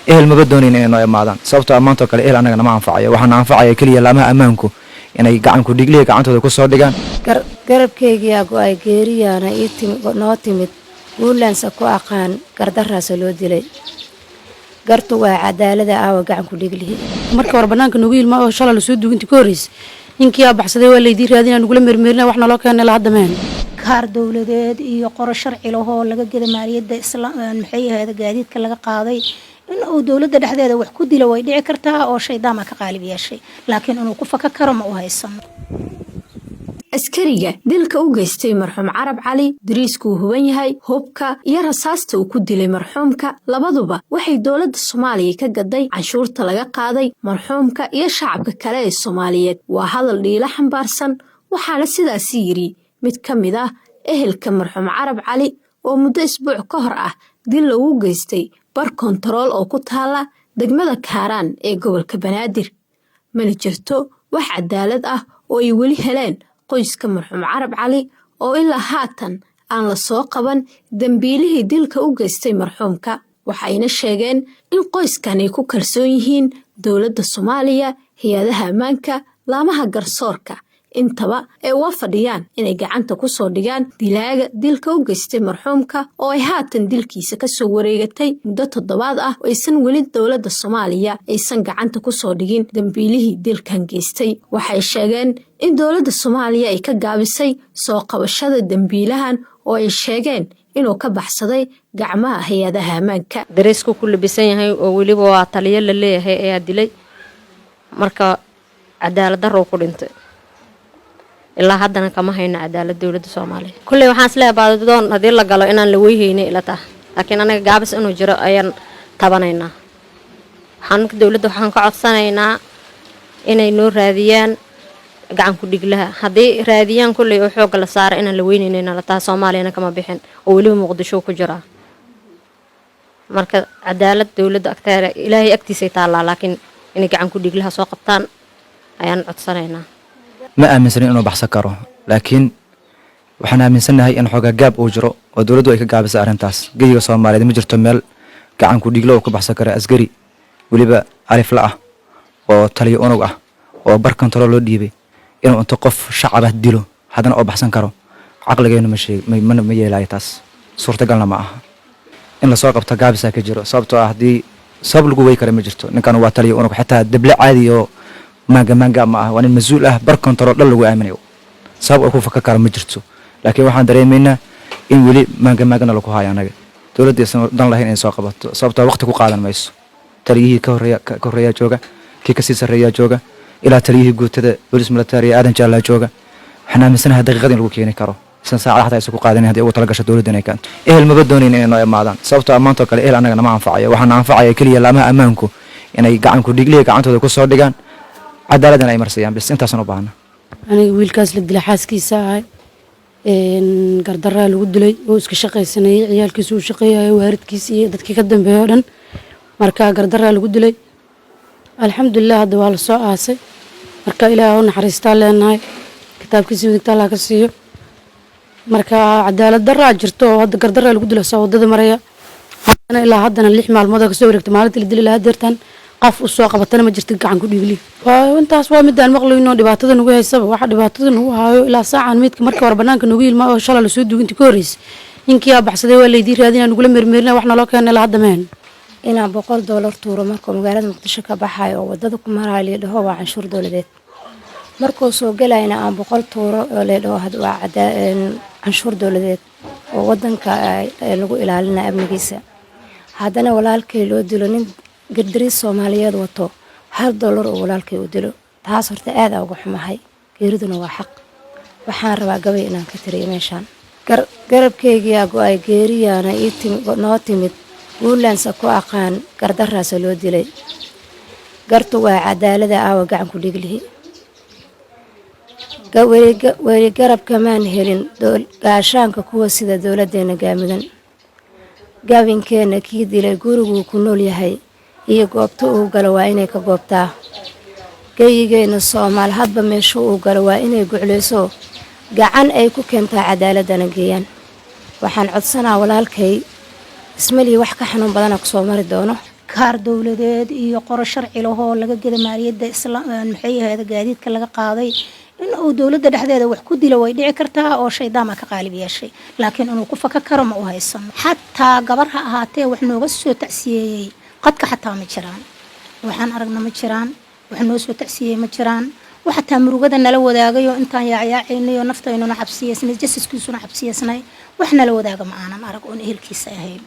Ehel maba doonayn inay noo imaadaan, sababtoo maantoo kale ehel annaga nama anfacayo. Waxaana anfacaya keliya laamaha ammaanku inay gacanku dhiglihi gacantooda ku soo dhigaan. Garabkaygiyaa go-ay, geeriyaana noo timid. Guulaansa ku aqaan, gardaraasa loo dilay. Gartu waa cadaalada, aawa gacanku dhiglihi? Marka hore banaanka nagu ilma oo shala lasoo duuginti ka horreysay, ninkiyaa baxsaday waa laydii raadina, nagula mermeerina, wax naloo keenay la hadda meen. Kaar dowladeed iyo qoro sharci lahoo laga geda maaliyadda isla maxay ahayd gaadiidka laga qaaday, in uu dowladda dhexdeeda wax ku dilo way dhici kartaa oo shaydaama ka qaalib yeeshay, laakiin inuu ku faka karo ma u haysano. Askariga dilka u geystay marxuum Carab Cali dariiskuu huban yahay, hubka iyo rasaasta uu ku dilay marxuumka labaduba waxay dowladda Soomaaliya ka gaday canshuurta laga qaaday marxuumka iyo shacabka kale ee Soomaaliyeed. Waa hadal dhiilo xambaarsan, waxaana sidaasi yidhi mid ka mid ah ehelka marxuum Carab Cali oo muddo isbuuc ka hor ah dil loogu geystay bar kontarool oo ku taala degmada Kaaraan ee gobolka Banaadir. Mana jirto wax cadaalad ah oo ay weli heleen qoyska marxuum Carab Cali oo ilaa haatan aan la soo qaban dembiilihii dilka u geystay marxuumka. Waxayna sheegeen in qoyskan ay ku kalsoon yihiin dowladda Soomaaliya, hay-adaha ammaanka, laamaha garsoorka intaba ay uga fadhiyaan inay gacanta ku soo dhigaan dilaaga dilka u geystay marxuumka, oo ay haatan dilkiisa kasoo wareegatay muddo toddobaad ah oo aysan weli dowladda Soomaaliya aysan gacanta kusoo dhigin dembiilihii dilkan geystay. Waxay sheegeen in dowladda Soomaaliya ay ka gaabisay soo qabashada dembiilahan oo ay sheegeen inuu ka baxsaday gacmaha hay-adaha ammaanka. Dareysku ku labisan yahay oo weliba waa taliyo la leeyahay ayaa dilay. Marka cadaalad darrow ku dhintay, ilaa haddana kama hayno cadaalad dowladda Soomaaliya. Kulley waxaan isleeyahay baadidoon haddii la galo inaan la weyhaynay ila taha, laakiin anaga gaabis inuu jiro ayaan tabanaynaa. Waxaan marka dowladda waxaan ka codsanaynaa inay noo raadiyaan gacan ku dhiglaha. Haddii raadiyaan kulley oo xoogga la saara, inaan la weynaynayna la taha. Soomaaliyana kama bixin oo weliba Muqdisho ku jiraa. Marka cadaalad dowladda agteeda, Ilaahay agtiisay taallaa, laakiin inay gacan ku dhiglaha soo qabtaan ayaan codsanaynaa. Ma aaminsanin inuu baxsan karo, laakiin waxaan aaminsannahay in xoogaa gaab uu jiro oo dowladdu ay ka gaabisay arrintaas. Geyiga Soomaaliyeed ma jirto meel gacan ku dhiglo uu ka baxsan karo, askari weliba alifla ah oo taliyo unug ah oo bar kontarool loo dhiibay, inuu inta qof shacaba dilo haddana oo baxsan karo. Caqligeennu ma sheeg ma yeelaayo, taas suurtagalna ma aha. In lasoo qabto gaabisaa ka jiro, sababtoo ah haddii sabab lagu wey kara ma jirto. Ninkan waa taliyo unug, xitaa deble caadi oo maanga maanga ma ah, waa nin mas-uul ah, bar kontarool dhan lagu aaminayo. Sabab uu ku faka karo ma jirto, laakiin waxaan dareemaynaa in weli maanga maangana lagu hayo annaga, dowladda aysan dan lahayn inay soo qabato, sababtoo waqti ku qaadan mayso. Taliyihii ka horreeya ka horreeyaa jooga, kii kasii sarreeyaa jooga, ilaa taliyihii guutada booliis military Aadan Jaallaa jooga. Waxaan aaminsanahay daqiiqad in lagu keeni karo, isan saacada xataa aysan ku qaadanin haddii ugu tala gasho dowladda inay keento. Ehel maba doonayn inay noo imaadaan, sababtoo maantoo kale ehel annaga nama anfacayo. Waxaana anfacaya keliya laamaha ammaanku inay gacan ku dhiglihi gacantooda ku soo dhigaan, cadaaladana ay marsayaan bis. Intaasaan u baahna. Aniga wiilkaas la dilay xaaskiisa ahay. Gardaraa lagu dilay oo iska shaqaysanayay, ciyaalkiisa uu shaqeeyayo, waaridkiisa iyo dadkii ka dambeeya oo dhan. Marka gardaraa lagu dilay. Alxamdulilah, hadda waa la soo aasay. Marka Ilaah u naxariistaa leenahay, kitaabkiisa midigta Allah ka siiyo. Marka cadaalad daraa jirto oo hadda gardaraa lagu dilay, soo wadada maraya haddana. Ilaa haddana 6 maalmood oo kasoo wareegta maalinta la dilay, lahaa deertan qof u soo qabatana ma jirto gacan ku dhiigli. Waa intaas, waa midaan maqlayno dhibaatada nagu haysaba. Waxa dhibaatada nagu haayo ilaa saacan, meydka marka hore banaanka nagu ilma oo shala lasoo duuginti ka horreysay, ninkiyaa baxsaday waa laydii raadina, nagula mermeerina, wax naloo keenay la hadda meen. Inaan $100 tuuro markuu magaalada Muqdisho ka baxayo oo wadada ku marayo liidhaho waa canshuur dowladeed, markuu soo gelayna aan 100 tuuro oo leedhaho waa canshuur dowladeed oo wadanka lagu ilaalinayo amnigiisa, haddana walaalkay loo dilo nin gardariis Soomaaliyeed wato, $1 oo walaalkay u dilo, taas horta aad aa uga xumahay. Geeriduna waa xaq. Waxaan rabaa gabay inaan ka tiriyo meeshaan. Garabkaygiyaa go-ay, geeriyaana noo timid. Guulaansa ku aqaan, gardaraasa loo dilay. Gartu waa cadaalada, aawa gacan ku dhiglihi? Weli garabkamaan helin gaashaanka kuwa sida dowladeena gaamudan. Gabinkeena kii dilay guriguu ku nool yahay iyo goobta uu galo waa inay ka goobtaa. Geyigeena Soomaal hadba meesha uu galo waa inay guclayso, gacan ay ku keentaa, cadaaladana geeyaan. Waxaan codsanaa walaalkay ismalii wax ka xanuun badana kusoo mari doono. Kaar dowladeed iyo qoro sharci lahoo laga geda maaliyadda isla, maxay ahayd, gaadiidka laga qaaday, in uu dowladda dhexdeeda wax ku dilo way dhici kartaa oo shaydaan baa ka qaalib yeeshay, laakiin inuu ku faka karo ma u haysano. Xataa gabar ha ahaatee, wax nooga soo tacsiyeeyey qadka xataa ma jiraan. Waxaan aragna ma jiraan, wax noo soo tacsiyeeyey ma jiraan, wax xataa murugada nala wadaagay oo intaan yaacyaacaynayo naftaynuna xabsiyeysnay, jasaskiisuna xabsiyeysnay, wax nala wadaaga ma aanan arag oon ehelkiisa ahayn.